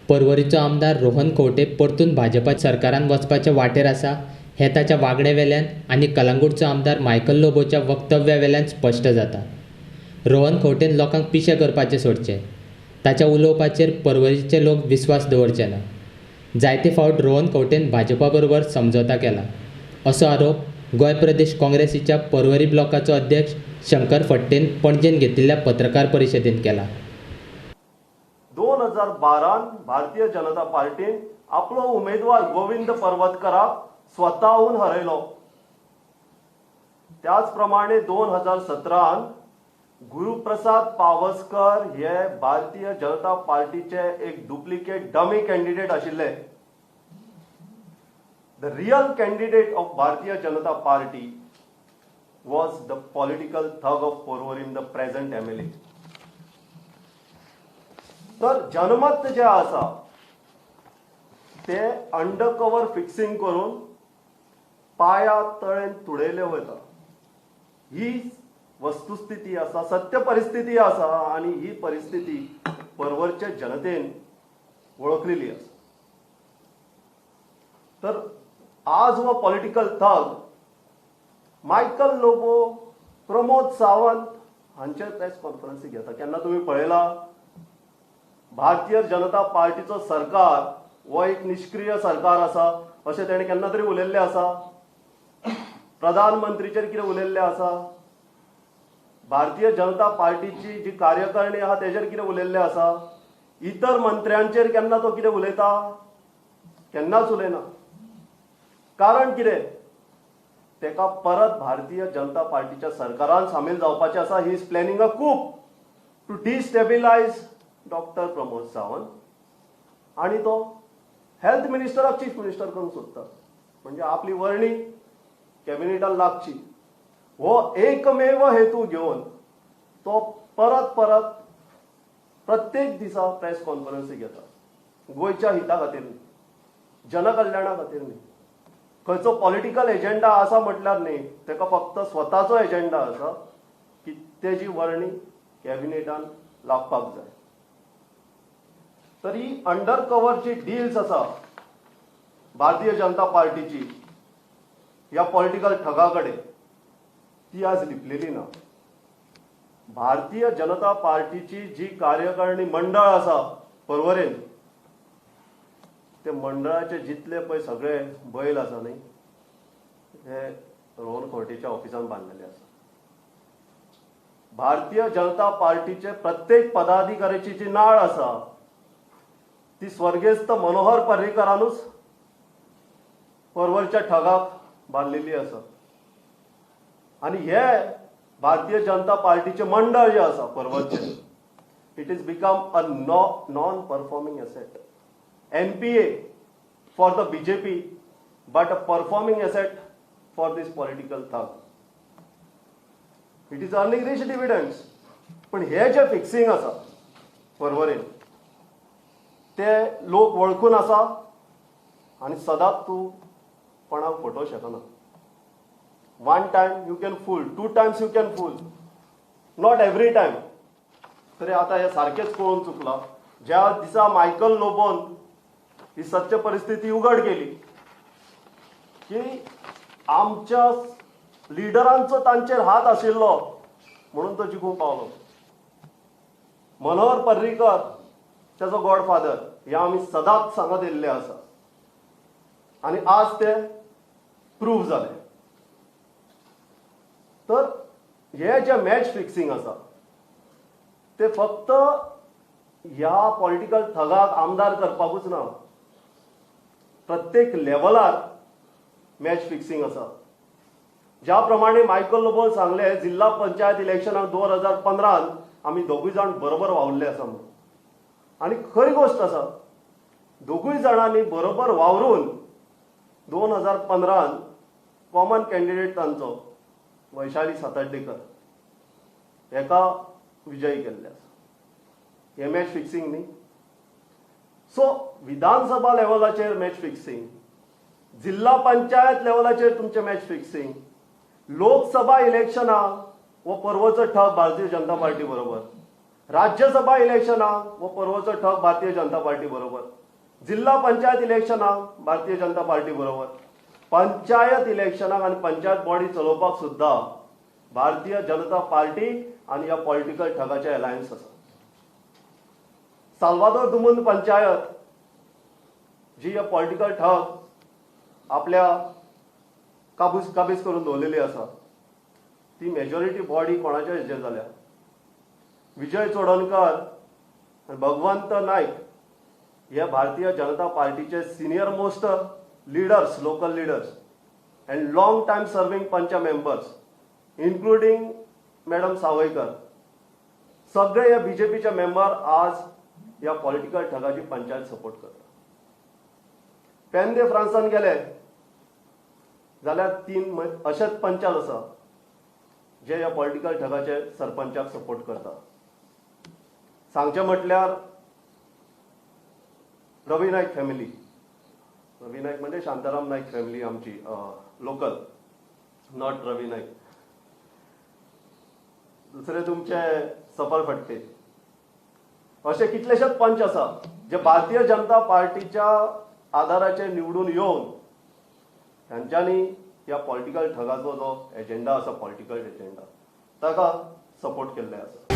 पर्वरीचो आमदार रोहन खंवटे परतून भाजपा सरकारान वचपाचे वाटेर आसा हें ताच्या वागण्या वेल्यान आनी कलंगूटचो आमदार मायकल लोबोच्या वक्तव्या वेल्यान स्पश्ट जाता. रोहन खंवटेन लोकांक पिशे करपाचें सोडचें. ताच्या उलोवपाचेर पर्वरीचे लोक विस्वास दवरचे ना. जायते फावट रोहन खंवटेन भाजपा बरोबर समझोता केला, असो आरोप गोंय प्रदेश काँग्रेसीच्या पर्वरी ब्लॉकाचो अध्यक्ष शंकर फडटेन पणजेन घेतिल्ल्या पत्रकार परिशदेंत केला. 2012 भारतीय जनता पार्टीन आपलो उमेदवार गोविंद पर्वतकराक स्वताहून हरयलो. त्याच प्रमाणे 2017 गुरुप्रसाद पावसकर हे भारतीय जनता पार्टीचे एक डुप्लिकेट डमी कॅन्डिडेट आशिल्ले. The real candidate of Bharatiya Janata Party was the political thug of Porvorim, the present MLA. तर जनमत जे आसा ते अंडरकवर फिक्सिंग करून पाया तळेन तुडयले वता. ही वस्तुस्थिती आसा, सत्य परिस्थिती आसा आनी ही परिस्थिती पर्वरच्या जनतेन वळखलेली आसा. तर आज हो पॉलिटिकल थग मायकल लोबो, प्रमोद सावंत हांचे प्रेस कॉन्फरन्सी घेता. केन्ना तुमी पळयला भारतीय जनता पार्टीचो सरकार हो एक निष्क्रिय सरकार आसा अशें तेणें केन्ना तरी उलयल्लें आसा? प्रधानमंत्रीचेर कितें उलयल्लें आसा? भारतीय जनता पार्टीची जी कार्यकारणी आहा तेजेर कितें उलयल्लें आसा? इतर मंत्र्यांचेर केन्ना तो कितें उलयता? केन्नाच उलयना. कारण कितें? तेका परत भारतीय जनता पार्टीच्या सरकारान सामील जावपाचें आसा. He is planning a coup to destabilise Doctor Pramod Sawant आनी तो हेल्थ मिनिस्टराक चीफ मिनिस्टर करूंक सोदता, म्हणजे आपली वर्णी कॅबिनेटान लागची हो एकमेव हेतू घेवन तो परत परत प्रत्येक दिसा प्रेस कॉन्फरन्सी घेता. गोंयच्या हिता खातीर न्ही, जनकल्याणा खातीर न्ही, खंयचो पॉलिटिकल एजेंडा आसा म्हटल्यार न्ही, तेका फक्त स्वताचो एजेंडा आसा की तेजी वर्णी कॅबिनेटान लागपाक जाय. तर ही अंडर कवर जी डील्स आसा भारतीय जनता पार्टीची ह्या पॉलिटिकल ठगा कडेन, ती आज लिपलेली ना. भारतीय जनता पार्टीची जी कार्यकारिणी मंडळ आसा पर्वरेन, ते मंडळाचे जितले पळय सगळे बैल आसा न्ही, हे रोहन खंवटेच्या ऑफिसान बांदलेले आसा. भारतीय जनता पार्टीचे प्रत्येक पदाधिकाऱ्याची जी नाळ आसा ती स्वर्गेस्त मनोहर पर्रीकरानूच पर्वरच्या ठगाक बांदलेली आसा. आनी हे भारतीय जनता पार्टीचे मंडळ जे आसा पर्वरचे, it is become a non performing asset, NPA for the BJP, but a performing asset for this political thug. It is earning rich dividends. पण हे जे फिक्सिंग आसा पर्वरेन ते लोक वळखून आसा आनी सदांच तूं कोणाक फटोवंक शकना. One time you can fool, two times you can fool, not every time. तरी आतां हे सारकेंच कळून चुकलां. ज्या दिसा मायकल लोबोन ही सत्य परिस्थिती उघड केली की आमच्या लिडरांचो तांचेर हात आशिल्लो म्हणून तो जिखूंक पावलो, मनोहर पर्रीकर ताचो गॉडफादर हे आमी सदांच सांगत येयल्ले आसा आनी आज ते प्रूव जाले. तर हे जे मॅच फिक्सिंग आसा ते फक्त ह्या पॉलिटिकल थगाक आमदार करपाकूच ना, प्रत्येक लेवलार मॅच फिक्सिंग आसा. ज्या प्रमाणे मायकल लोबोन सांगले जिल्हा पंचायत इलेक्शनाक 2015 आमी दोगूय जाण बरोबर वावुरले आसा म्हणून, आनी खरी गोश्ट आसा, दोगूय जाणांनी बरोबर वावरून 2015 कॉमन कॅन्डिडेट तांचो वैशाली सातार्डेकर हेका विजयी केल्ले आसा. हे मॅच फिक्सिंग न्ही? सो विधानसभा लेवलाचेर मॅच फिक्सिंग, जिल्हा पंचायत लेवलाचेर तुमचें मॅच फिक्सिंग, लोकसभा इलेक्शनां हो पर्वचो ठग भारतीय जनता पार्टी बरोबर. राज्यसभा इलेक्शनाक हो परवचो ठग भारतीय जनता पार्टी बरोबर, जिल्हा पंचायत इलेक्शनाक भारतीय जनता पार्टी बरोबर, पंचायत इलेक्शनाक आनी पंचायत बॉडी चलोवपाक सुद्दां भारतीय जनता पार्टी आनी ह्या पॉलिटिकल ठगाचे अलायन्स आसा. साल्वादोर दुमुंद पंचायत जी ह्या पॉलिटिकल ठग आपल्या काबीज करून दवरलेली आसा, ती मेजॉरिटी बॉडी कोणाच्या हेजेर जाल्या? विजय चोडणकर आनी भगवंत नायक हे भारतीय जनता पार्टीचे senior most leaders, local leaders and long time serving panch members including madam Sawaikar, सगळे हे बीजेपीचे मेंबर आज ह्या पॉलिटिकल ठगाची पंचायत सपोर्ट करता. पेंदे फ्रांसान गेले जाल्यार 3 अशेच पंचायत आसा जे ह्या पॉलिटिकल ठगाचे सरपंचाक सपोर्ट करता. सांगचें म्हटल्यार रवी नायक फॅमिली, रवी नायक म्हणजे शांताराम नायक फॅमिली आमची लोकल, not Ravi Naik. दुसरे तुमचे सफल फटके, असे कितलेशेच पंच आसा जे भारतीय जनता पार्टीच्या आधाराचेर निवडून येवन तांच्यांनी ह्या पॉलिटिकल ठगाचो जो एजेंडा आसा, पॉलिटिकल एजेंडा, ताका सपोर्ट केल्ले आसा.